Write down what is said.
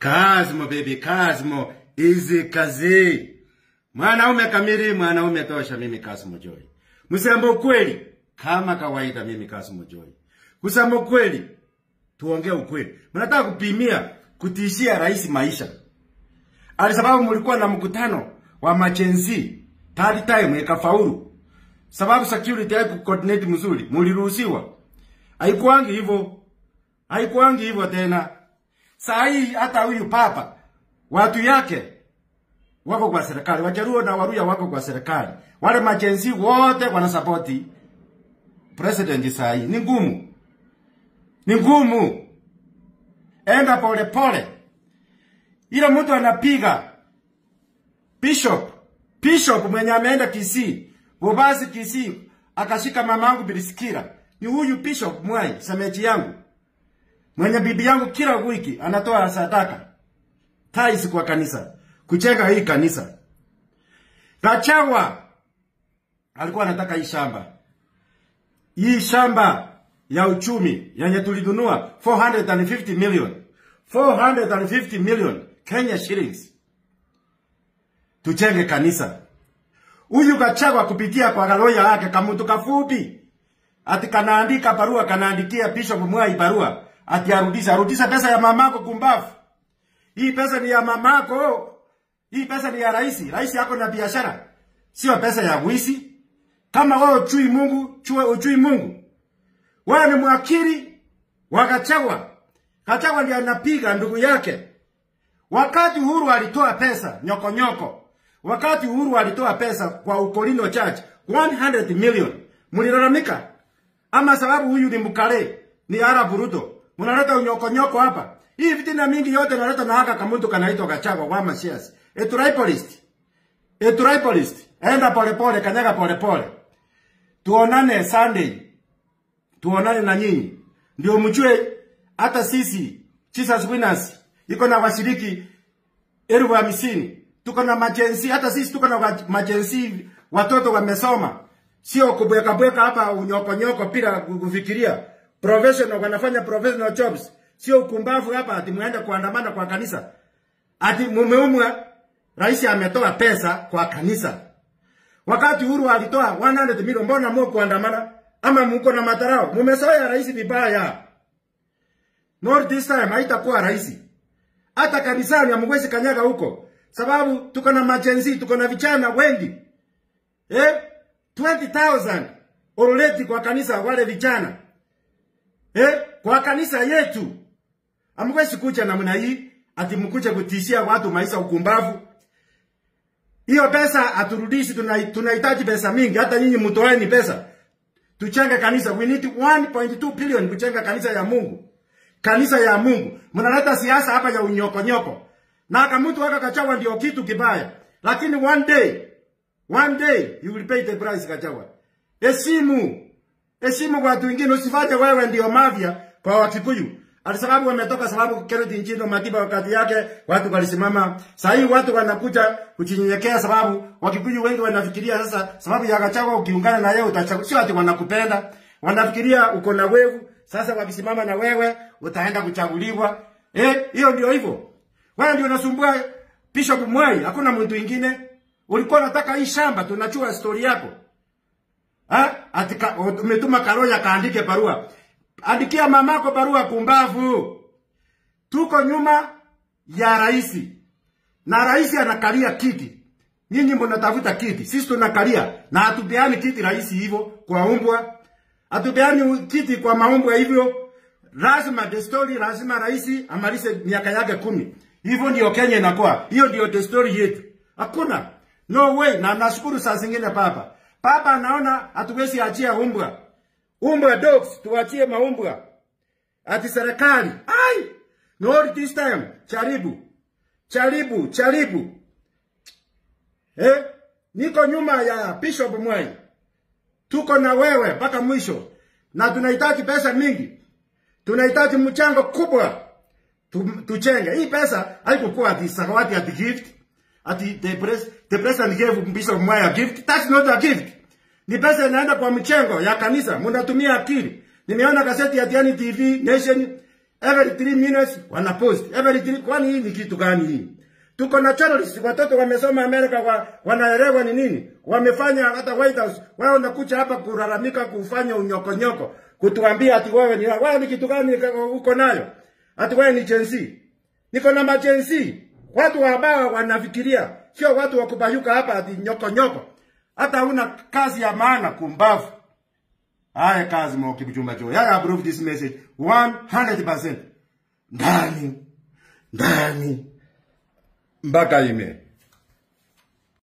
Kazmo baby, Kazmo izi kazi. Mwanaume kamili, mwanaume tosha, mimi Kasmo Joy. Msema ukweli kama kawaida, mimi Kasmo Joy. Kusema ukweli, tuongee ukweli. Mnataka kupimia kutishia rais maisha. Alisababu mlikuwa na mkutano wa machenzi, third time ikafaulu. Sababu security haiku coordinate mzuri, mliruhusiwa. Haikuangi hivyo. Haikuangi hivyo tena. Saa hii hata huyu papa watu yake wako kwa serikali, Wajaruo na Waruya wako kwa serikali. Wale machenzi wote wanasapoti president saa hii. Ni ngumu. Ni ngumu. Enda pole pole. Ila mtu anapiga Bishop mwenye ameenda Kisii, Bobasi Kisii, akashika mamangu Bilisikira. Ni huyu Bishop Mwai, semeji yangu. Mwenye bibi yangu kila wiki anatoa sadaka tithes kwa kanisa, kujenga hii kanisa. Gachagua alikuwa anataka hii shamba. Hii shamba ya uchumi yenye tulinunua 450 million. 450 million Kenya shillings. Tujenge kanisa. Huyu Gachagua kupitia kwa galoya yake kamutu kafupi, ati kanaandika barua, kanaandikia Bishop Mwai barua ati arudisha pesa ya mamako kumbafu. Hii pesa ni ya mamako. Hii pesa ni ya rais. Rais yako na biashara. Sio pesa ya wizi. Kama wewe uchui Mungu, uchui Mungu. Wewe ni mwakili wa Gachagua. Gachagua ndiye anapiga ndugu yake. Wakati Uhuru alitoa pesa nyoko nyoko. Wakati Uhuru alitoa pesa kwa Ukolino Church 100 million. Mlilalamika. Ama sababu huyu ni mkale, ni Arab Ruto. Mnaleta unyoko nyoko hapa. Hii vitina mingi yote naleta na haka kamuntu kanaitwa Gachagua wa Masias. A tribalist. A tribalist. Enda pole pole, kanyaga pole pole. Tuonane Sunday. Tuonane na nyinyi. Ndio mjue hata sisi Jesus Winners iko na washiriki 50,000. Tuko na majenzi, hata sisi tuko na majenzi, watoto wamesoma. Sio kubweka bweka hapa unyoko nyoko bila kufikiria. Professional, wanafanya professional jobs. Sio ukumbavu hapa ati muende kuandamana kwa kanisa. Ati mumeumwa, rais ametoa pesa kwa kanisa. Wakati Uhuru alitoa 100 million, mbona mko kuandamana? Ama mko na matarao? Mumesoea rais vibaya. Not this time haitakuwa rais. Hata kanisani hamwezi kanyaga huko. Sababu tuko na majenzi, tuko na vijana wengi. 20,000 already kwa kanisa wale vijana. Kwa kanisa yetu. Hamwezi kuja namna hii ati mkuje kutishia watu maisha ukumbavu. Hiyo pesa haturudishi, tunahitaji pesa mingi. Hata nyinyi mtoeni pesa. Tuchenge kanisa. We need 1.2 billion kujenga kanisa ya Mungu. Kanisa ya Mungu. Mnaleta siasa hapa ya unyoko nyoko. Na kama mtu waka Gachagua ndio kitu kibaya. Lakini one day you will pay the price, Gachagua. Heshimu. Heshimu watu wengine, usifanye wewe ndio mafia kwa Wakikuyu. Alisababu wametoka sababu Kenneth Njindo Matiba wakati yake watu walisimama. Sasa hii watu wanakuja kujinyenyekea sababu Wakikuyu wengi wanafikiria sasa sababu ya Gachagua ukiungana na yeye utachagua. Sio ati wanakupenda. Wanafikiria uko na wevu. Sasa wakisimama na wewe utaenda kuchaguliwa. Hiyo ndio hivyo. Wewe ndio unasumbua Bishop Mwai, hakuna mtu mwingine. Ulikuwa unataka hii shamba, tunajua story yako. Atika umetuma Karoya kaandike barua. Andikia mamako barua kumbavu. Tuko nyuma ya rais. Na rais anakalia kiti. Nyinyi mnatafuta kiti, sisi tunakalia. Na hatupeani kiti rais hivyo kwa umbwa. Hatupeani kiti kwa maumbwa hivyo. Lazima the story, lazima rais amalize miaka yake 10. Hivyo ndio Kenya inakuwa. Hiyo ndio the story yetu. Hakuna. No way. Na nashukuru saa zingine papa. Papa anaona hatuwezi achia umbwa. Umbwa dogs, tuachie maumbwa. Ati serikali. Ai! No this time. Charibu. Charibu, charibu. Niko nyuma ya Bishop Mwai. Tuko na wewe mpaka mwisho. Na tunahitaji pesa mingi. Tunahitaji mchango kubwa. Tuchenge. Hii pesa haikuwa ati sakawati ati gift. Ati the president gave Bishop Mwai a gift. That's not a gift. Ni pesa inaenda kwa mchango ya kanisa. Mnatumia akili. Nimeona gazeti ya Diani TV, Nation, Every 3 minutes wanapost. Every 3, kwani hii ni kitu gani hii? Tuko na terrorists, watoto wamesoma Amerika, wanaelewa ni nini. Wamefanya hata White House. Wao wanakuja hapa kulalamika, kufanya unyokonyoko, kutuambia ati wewe ni wewe ni kitu gani uko nayo? Ati wewe ni Gen Z. Niko na ma Gen Z. Watu ambao wanafikiria, sio watu wa kubayuka hapa ati nyokonyoko. Hata huna kazi ya maana, kumbavu. Haya kazi mwa Kipchumba Joy. I approve this message 100%. Ndani ndani mpaka ime.